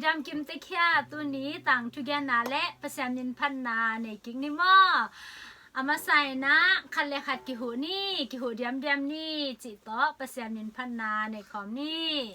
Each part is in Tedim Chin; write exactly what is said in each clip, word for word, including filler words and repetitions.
Dam Kim Te Khia, tuni tangthu genna le Pasian min phatna nei kik ni maw? A masa in ah khat le khat kihuh ni, kihuh diamdiam ni cih tawh Pasian min phatna nei khawm ni.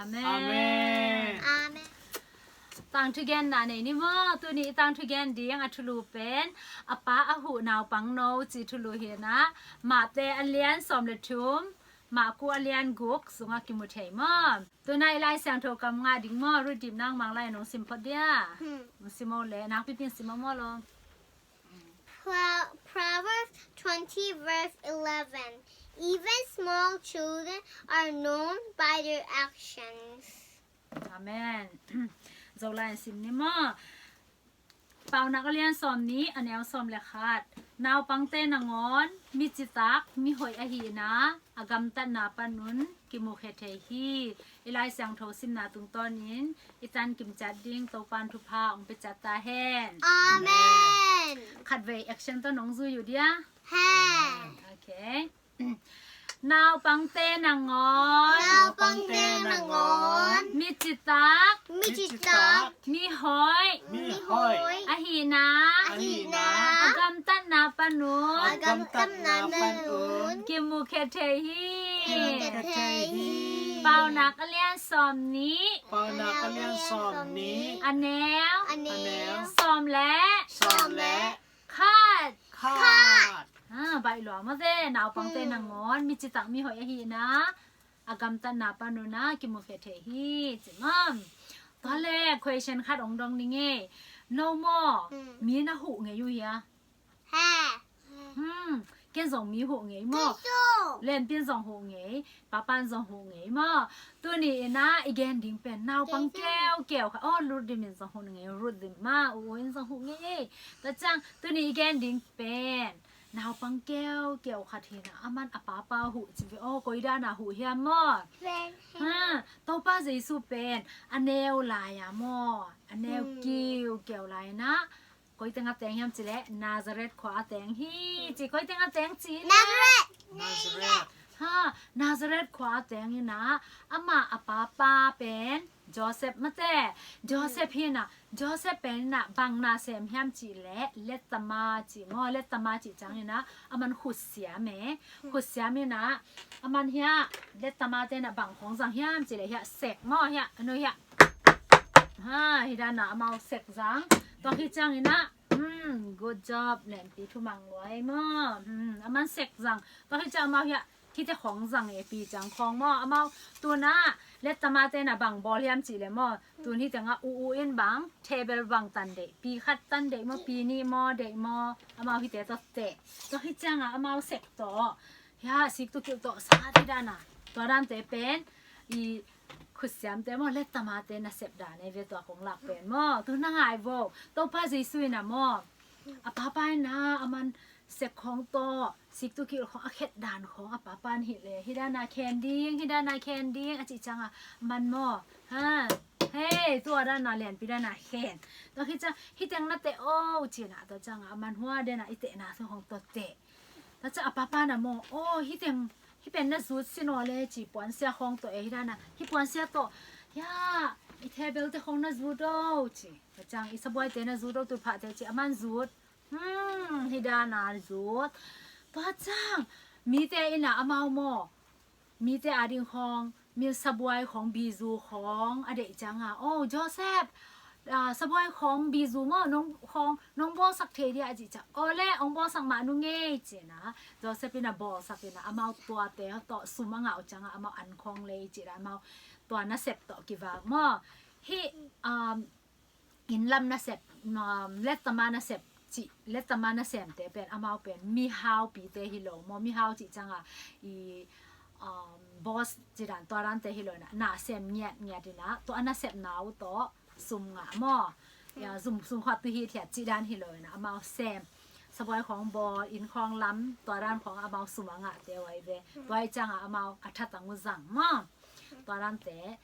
Amen. Amen. Tangthu genna nei ni maw? Tuni i tangthu gen ding a thulu pen a pa a huh naupang no ci thulu hi in ah, Mate a lian sawm le thum, Maku a lian guk sungah kimu thei maw? Tuna i Lai Siangtho kam ngah ding maw? Ruth Dip nang Mang Lai nong sim phot dia. Hmm. Nong sim o le, nakpipi in sim o maw lo? Pro- Proverbs twenty verse eleven. Even small children are known by their actions. Amen. Zolai in sim ni maw? Paunak a lian sawm nih a neu sawm le khat. Naupangte nangawn mi citak mi hoih ahihna a gamtatna panun kimukhia thei hi. I Lai Siangtho simna tungtawnin i tan kimciat ding Topan thupha hong pia ciat ta hen. Amen. Khatvei action tawh nong zui uh dia. Hen. Okay. Naupangte nangawn. Naupangte nangawn. Mi citak. Mi citak. Mi hoih. Mi hoih. Ahihna. Ahihna. A gamtatna panun. A gamtatna panun. Kimukhia thei hi. Kimukhia thei hi. Paunak a lian sawm nih. Paunak a lian sawm nih. A neu. A neu. Sawm le. Sawm le. Khat. Khat. Ah, baih lua mawk ve, naupangte nangawn mi citak mi hoih ahihna a gamtatna panun ah kimukhia thei hi, ci maw? Tua le question khat hong dong ning e. No maw, mi na huh ngei uh hia? Hmm, ken zong mi huh ngei maw? Lenpi in zong huh ngei. Papa'n zong huh ngei maw? Tuni in ah i gen ding pen naupang keukeu khat. Oh, Ruth Dim in zong huh ngei, Ruth Dim mah, U U in zong huh ngei. Tua ciang tuni i gen ding pen naupang keukeu khat hi in ah, aman a papa huh ci ve. Oh, koi dan a huh hiam maw? Ha, Topa Jesu pen a neu lai a maw? A neu kiukeu lai in ah, koi teng a teng hiam cih leh Nazareth khua a teng hi ci. Koi teng a teng cih leh Nazareth. Nazareth. Ha, Nazareth khua a teng in ah, amah a papa pen Joseph mate. Joseph hi in ah, Joseph pen in ah bang na sem hiam cih leh lettama ci maw? Lettama cih ciang in ah aman khutsiam e. Khutsiam in ah aman hiah lettamate in ah bang khawng zang hiam cih leh hiah sek maw, hiah a nu hiah. Ha, hi dan a amau sek zang. Tua hi ciang in ah, hmm, good job, lenpi thumang luai maw. Hmm, aman sek zang. Tua hi ciang amau hiah hite khawng zang e, pi ciang khawng maw. Amau tun ah lettamate in ah bang bawl hiam cih leh maw, tun hi teng ah U U in bang table bang tan deih, pi khat tan deih maw, pi nih maw, deih maw, amau hite tawh teh. Tua hi ciang ah amau sek tawh, hiah siktukilh tawh sat hi dan a. Tua dante pen i khutsiamte maw, lettamate nasep dan e ve, tua kong lak pen maw. Tu na ngai vo, Topa Jesu in ah maw, a papa in ah aman sek khawng tawh siktukilh khawng a khet dan khawng a papa in hilh leh, hi dan a khen ding, hi dan a khen ding a cih ciang a, man maw, ha, Hei, tua dan a lianpi dan a khen. Tua khit ciang, hih teng na teh o, ci-in ah, tua ciang a man hua den a i tehna thu hong tua teh. Tua ciang a papa na maw, o, hih teng, hih pen na zut sin aw le, ci, puansia khawng tawh e, hih dan a, hih puansia tawh, ya, i thebel te khawng na zut o, ci. Tua ciang i sabuai te na zut o, tu phah te, ci, a man zut. Hmm, hih dan a zut. Tua ciang, mite in ah amau maw, mite a ding khawng, mi sabuai khawng, bizu khawng a deih ciang a, o, Joseph, ah, sabuai khawng, bizu maw, nong khawng, nong bawlsak thei dia, a cih ciang, aw le, hong bawlsak mah nung ei, ci-in ah, Joseph in ah bawlsak in ah, amau tuate tawh sum a ngah uh ciang a, amau an khawng le, ci-in ah, amau tua nasep tawh kivak maw. Hih, um, inn lam nasep, um, lettama nasep, cih, lettama nasemte pen, amau pen, mihaupite hi lo maw, mihau cih ciang a, i, um, boss ci dan, tua dante hi lo in ah, na sem ngiatngiat in ah, tua a nasepna uh tawh, sum ngah maw. Ya, sum, sum khuat tu hi thiat cih dan hi lo in ah, amau sem. Sabuai khawng bawl, inn khawng lam, tua dan khawng amau sum a ngahte uh ahi ve. Tua ahih ciang a amau a thatang uh zang maw. Tua dante,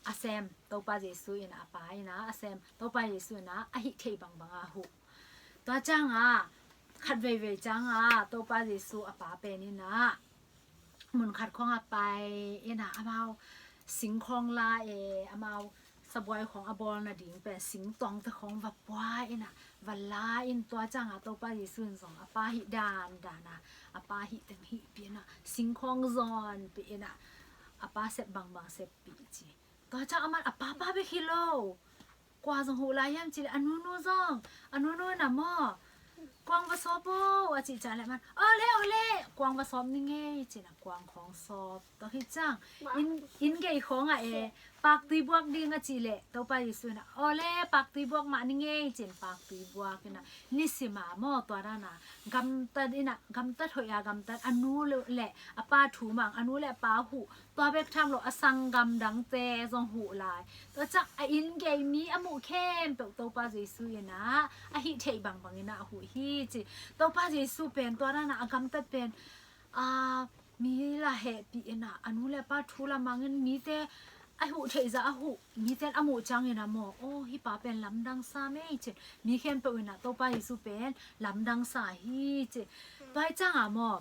a sem, Topa Jesu in ah, a pa in ah, a sem, Topa Jesu in ah, a hih theih bangbang a huh. Tua ciang a, khat veivei ciang a, Topa Jesu a pa pen in ah, mun khat khawng a pai in ah, amau sing khawng la e, amau sabuai khawng a bawl nading pen sing tuangte khawng va pua in ah, va la in, tua ciang a Topa Jesu in zong a pa hih dan dan a, a pa hih teng hih pi in ah, sing khawng zawn pi in ah, a pa sep bangbang sep pi ci. Tua ciang aman a papa bek hi lo. Kua zong huh lai hiam cih leh a nunu zong, a nunu in ah maw, kuang va sawp o, a cih ciang leh aman, aw le, aw le, kuang va sawp ning ei, ci-in ah kuang khawng sawp. Tua khit ciang, inn, inn gei khawng ah e, paktui buak ding a cih leh, Topa Jesu in ah, aw le, paktui buak mah ning ei, ci-in paktui buak in ah, nisim a maw, tua dan a, gamtat in ah, gamtat hoih a, gamtat a nu le a pa thu mang, a nu le a pa huh, tua bek tham lo, a sanggam dangte zong huh lai. Tua ciang a inn gei mi a muh khempeuh Topa Jesu in ah, a hih theih bangbang in ah a huh hi ci. Topa Jesu pen tua dan a, a gamtat pen, a, mi la hehpih in ah, a nu le a pa thu la mang in mite a huh theih zah a huh, mite in a muh ciang in ah maw, aw, hih pa pen lamdang sa mei ci. Mi khempeuh in ah Topa Jesu pen lamdang sa hi ci. Tua hi ciang a maw,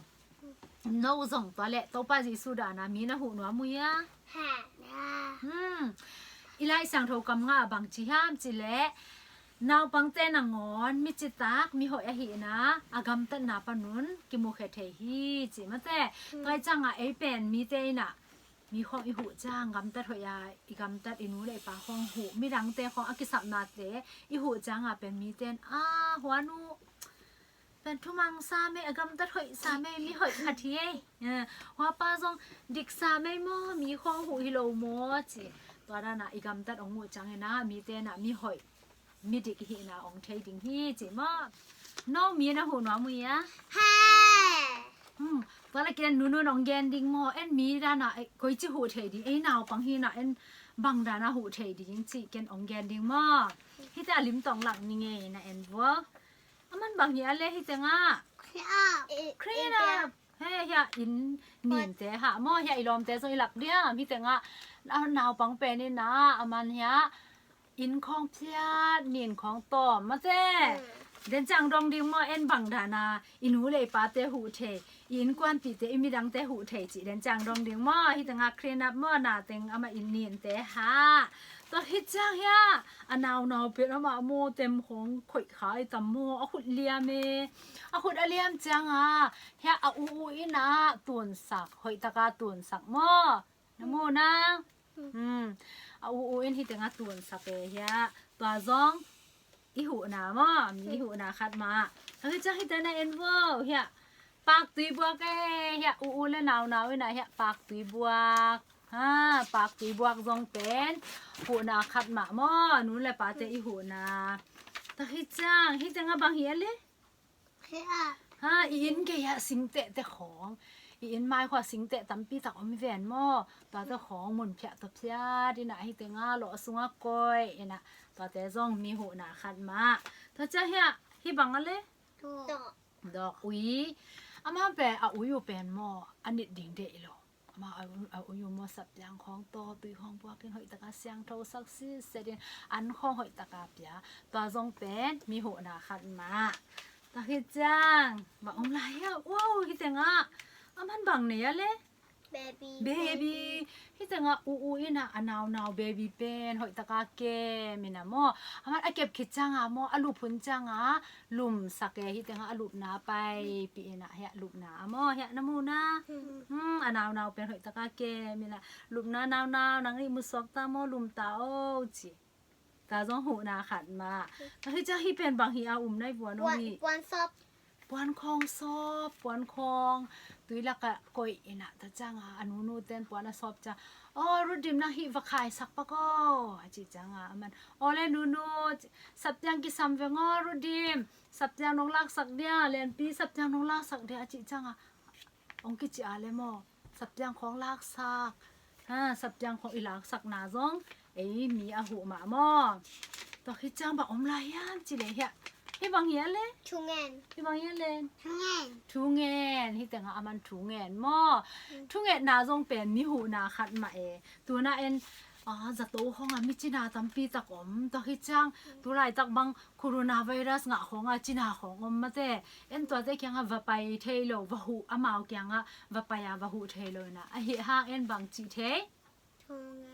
no zong tua leh Topa Jesu dan a mi na huh nuam uh hia? Hmm. I Lai Siangtho kam ngah ah bang ci hiam cih leh, naupangte nangawn mi citak, mi hoih ahihna, a gamtatna panun kimukhia thei hi ci mate. Tua hi ciang a ei pen mite in ah, mi khawng i huh ciang, gamtat hoih a i gamtat, i nu le i pa khawng huh, midangte khawng a kisapnate i huh ciang a pen mite in, a, hua nu pen thumang sa mei, a gamtat hoih sa mei, mi hoih khat hi ei. Eh, hua pa zong dik sa mei maw, mi khawng huh hi lo maw ci. Tua dan a i gamtat hong huh ciang in ah, mite in ah mi hoih, mi dik i hihna hong thei ding hi ci maw. No mi na huh nuam uh hia? Hmm, tua leh ken nunun hong gen ding maw, en mi dan a, eh, koici huh thei ding, ei naupang hi in ah, en bang dan a huh thei ding ci, ken hong gen ding maw. Hih teng a lim tawh lak ning ei, na en vua. Aman bang hi a le hih teng ah? Clean up. Clean up. He, hia inn ninte hah maw, hia i lawmte zong i lak diam, hih teng ah, a naupang pen in ah, aman hia inn khawng phiat, nin khawng tawm mate. Den ciang dong ding maw, en bang dan a i nu le i pate huh thei, i innkuanpihte, i midangte huh thei cih den ciang dong ding maw, hih teng ah clean up maw, na teng amah inn ninte hah. Tua hi ciang hia, a naunau pen amah maw, tem khawng khoih kha i tam maw, a khut liam e. A khut a liam ciang a, hia a u u in ah tunsak, hoih tak a tunsak maw. Na mu na? Hmm. A u u in hih teng ah tunsak e hia. Tua zong i huhna maw, mi i huhna khat mah. Tua hi ciang hih teng na en vua, hia paktui buak e, hia u u le naunau in ah hia paktui buak. Ha, paktui buak zong pen huhna khat mah maw, nu le pate i huhna. Tua hi ciang, hih teng ah bang hi a le? Ha, i inn gei ah singtehte khawng, i inn mai khua singteh tampi tak om hi ven maw. Tuate khawng mun phiat tua phiat in ah, hih teng ah lawh sung ah koih in ah, tuate zong mi huhna khat mah. Tua ciang hia, hih bang a le? Dawk. Dawk ui. Amah pen a ui uh pen maw, a nit ding deih lo. A Mah a, a ui uh maw, saptiang khawng tawh tui khawng puakin hoih taka siangtho sak sitset in an khawng hoih taka pia. Tua zong pen mi huhna khat mah. Tua khit ciang bang om lai hiam? Wow, hih tengah a man bang nei a le? Baby. Baby. Hih tengah u u in ah a naunau baby pen hoih taka kem in ah maw, a man a kep khit ciangah maw, a lup hun ciangah lumsak e. Hih tengah a lupna paipih in ah, hiah lupna a maw, hiah na mu na. Hmm, a naunau pen hoih taka kem in ah lupna, naunau nang nih mu suak ta maw, lum ta o ci. Tua zong huhna khat mah. Tua hi ciang hih pen bang hi a, um nai vuan ong hi. Puan sawp. Puan khawng sawp, puan khawng tui lakah koih in ah, tua ciangah a nunu ten puan a sawp ciang, "Aw, Rudim, nang hih va khaisak pak aw," a cih ciangah a man, "Aw le nunu, saptiang kisam veng aw, Rudim, saptiang nong laksak dia, Lenpi, saptiang nong laksak dia," a cih ciangah ong kici a le maw, saptiang khawng laksak. Ha, saptiang khawng i laksakna zong ei mi a huh mah maw. Tua khit ciang bang om lai hiam ci le hiah? Hih bang hi a le? Thungen. Hih bang hi a le? Thungen. Thungen. Hih tengah a man thungen maw. Thungetna zong pen mi huhna khat mah e. Tuna en, a, zato khawngah mi cina tampi tak om. Tua khit ciang tulaitak bang coronavirus ngah khawngah cina khawng om mate. En tuate kiangah va pai thei lo, va huh, amau kiangah va pai a va huh thei lo in ah. Ahi hang en bang cih thei? Thungen.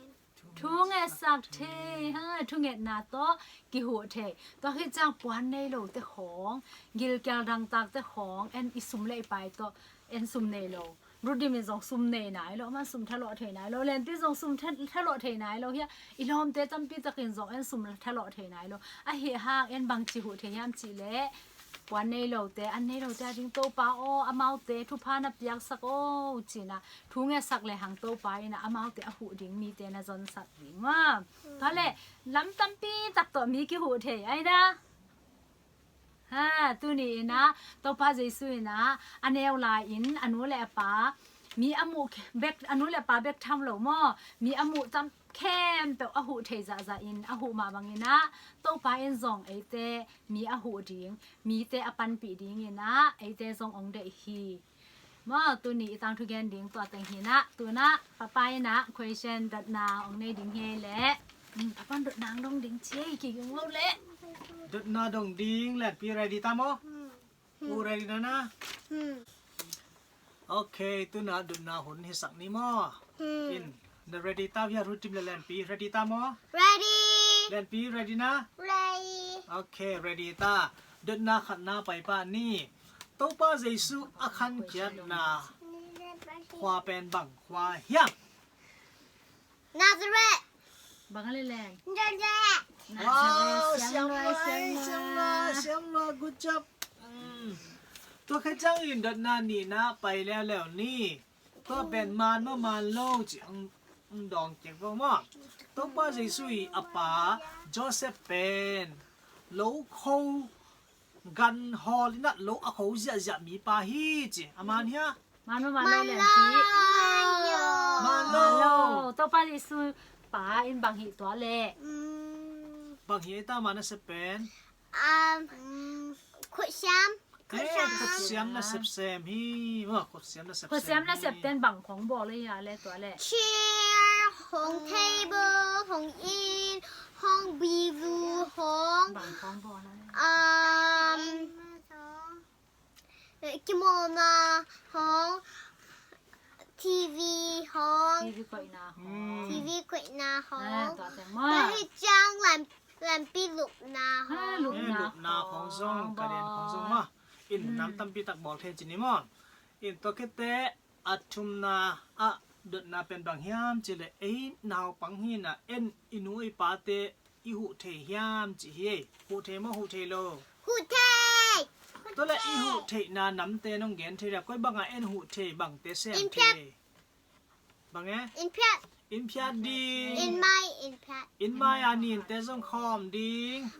Thungetsak thei, ha, thungetna tawh kihuh thei. Tua khit ciang puan nei lote khawng, gilkial dangtakte khawng, en i sum le i pai tawh, en sum nei lo. Rudim in zong sum nei nai lo, a man sum thalawh thei nai lo. Lenpi zong sum tha-, thalawh thei nai lo. Hiah i lawmte tampi takin zong en sum thalawh thei nai lo. Ahi hang en bangci huh thei hiam cih leh, puan nei lote, an nei lote a ding Topa aw, amaute thupha na piaksak aw ci-in ah, thu ngetsak lehang Topa in ah amaute a huh ding mite na zonsak ding maw. Tua leh lam tampi tak tawh mi kihuh thei ai na. Ha, tuni in ah Topa Jesu in ah a neu lai-in a nu le a pa, mi a muh bek, a nu le a pa bek tham lo maw, mi a muh tam khempeuh a huh thei zahzah in, a huh mah bangin ah Topa in zong eite mi a huh ding, mite a panpih dingin ah eite zong ong deih hi. Maw, tuni i tangthu gen ding tua teng hi in ah, tu-in ah Papa in ah question dotna ong nei ding hi leh. Hmm, Papa in dotna ong dong ding ci ei, kiging lo leh. Dotna dong ding, Lenpi ready ta maw? Hmm. U ready na na? Hmm. Ok, tu-in ah dotna hun hisak ni maw? Hmm. In, na ready ta hia, Rudim le Lenpi? Ready ta maw? Ready. Lenpi ready na? Ready. Ok, ready ta. Dotna khatna pai pah ni. Topa Jesu a khankhiatna khua pen bang khua hiam? Nazareth. Bang a le leng? Nazareth. Wow, siam lai, siam lai, siam lai, good job. Hmm. Tua khit ciangin dotna nihna pai leuleu ni. Tua pen man maw man lo ci ong, ong dawng kik vo maw. Topa Jesu i a pa Joseph pen lo kho, gan hawl in ah lo a kho ziahziah mipa hi ci. A man hia? Man maw man lo, Lenpi? Man lo. Man lo. Topa Jesu pa in bang hi tua leh? Mm. Bang hi ta man a sep pen? Um, khutsiam. Eh, khutsiam nasep sem hi. Maw, khutsiam nasep sem hi. Khutsiam nasep ten bang khawng bawl ei a le tua leh? Chair, hong table, hong inn, hong bizu, hong. Bang khawng bawl ei? Um, kimawlna hong, TV hong. TV koihna hong. TV koihna hong. Ah, tua teng maw. Tua hi ciang lam, lampi lupna hong. Ah, lupna khawng zong, kadian khawng zong maw. In nam tampi tak bawl thei ci ni maw. In tua khit teh a thumna ah dotna pen bang hiam cih leh ei naupang hi in ah en i nu i pate i huh thei hiam cih hi. Huh thei maw, huh thei lo? Huh thei. Tua leh i huh theihna namte nong gen thei dia, koi bangah en huh thei, bangte sem thei? Bang e? Inn phiat. Inn phiat ding. Inn mai, inn phiat. Inn mai a ninte zong khawm ding.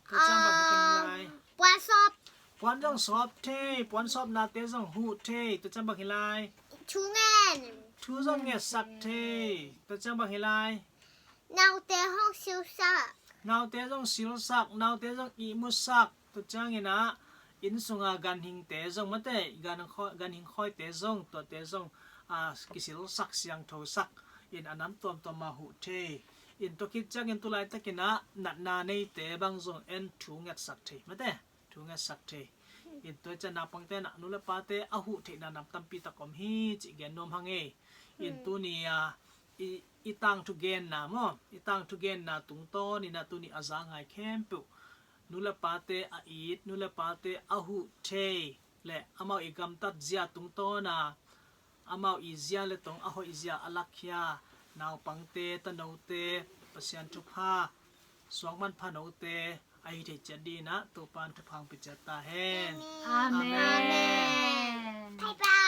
Tua ciang bang hi ding lai? Puan sawp. Puan zong sawp thei, puan sawpnate zong huh thei. Tua ciang bang hi lai? Thu ngen. Thu zong ngetsak thei. Tua ciang bang hi lai? Naute hong silsak. Naute zong silsak, naute zong ihmusak. Tua ciangin ah inn sunga ganhingte zong mate, gan khawi, ganhing khawite zong, tuate zong a kisilsak siangthosak in a nam tuamtuam a huh thei. In tua khit ciangin tu laitakin ah natna neite bang zong en thu ngetsak thei mate, thu ngetsak thei. In tua ciang naupangte in ah nu le pate a huh theihna nam tampi tak om hi cih gen nuam hang ei. In tuni a i, i tangthu genna maw, i tangthu genna tungtawn in ah tuni a za ngai khempeuh nu le pate a it, nu le pate a huh thei le amau i gamtat zia tungtawn a amau i zia le tong a hoih zia a lakkhia naupangte, tanote, Pasian thupha, suang manpha note a hi thei ciat dingin ah Topa'n thupha hong pia ciat ta hen. Amen. Amen.